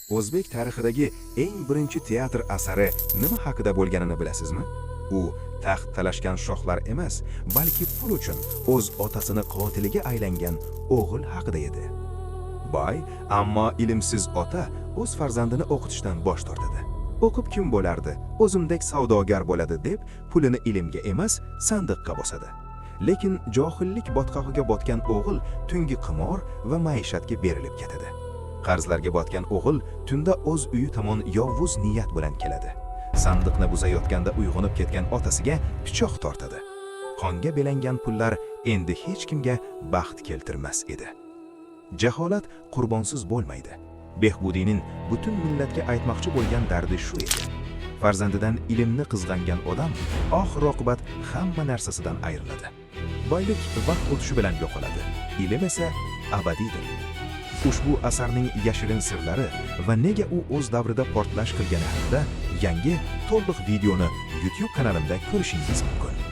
O'zbek tarixidagi eng birinchi teatr asari nima haqida bo'lganini bilasizmi? U taxt talashgan shohlar emas, balki pul uchun o'z otasini qotiliga aylangan o'g'il haqida edi. Boy, ammo ilmsiz ota o'z farzandini o'qitishdan bosh tortadi. O'qib kim bo'lardi? O'zimdek savdogar bo'ladi deb pulini ilmga emas, sandiqqa bosadi. Lekin johillik botqog'iga botgan o'g'il tungi qimor va maishatga berilib ketadi. Qarzlarga botgan o'g'il tunda o'z uyi tomon yovuz niyat bilan keladi. Sandiqni buzayotganda uyg'onib ketgan otasiga pichoq tortadi. Qonga belangan pullar endi hech kimga baxt keltirmas edi. Jaholat qurbonsiz bo'lmaydi. Behbudiyning butun millatga aytmoqchi bo'lgan dardi shu edi. Farzandidan ilmni qizg'angan odam oxir oqibat hamma narsasidan ayriladi. Boylik vaqt o'tishi bilan yo'qoladi. Ilm esa abadiydir. Ushbu asarning yashirin sirlari va nega u o'z davrida portlash qilgani haqida yangi to'liq videoni YouTube kanalimda ko'rishingiz mumkin.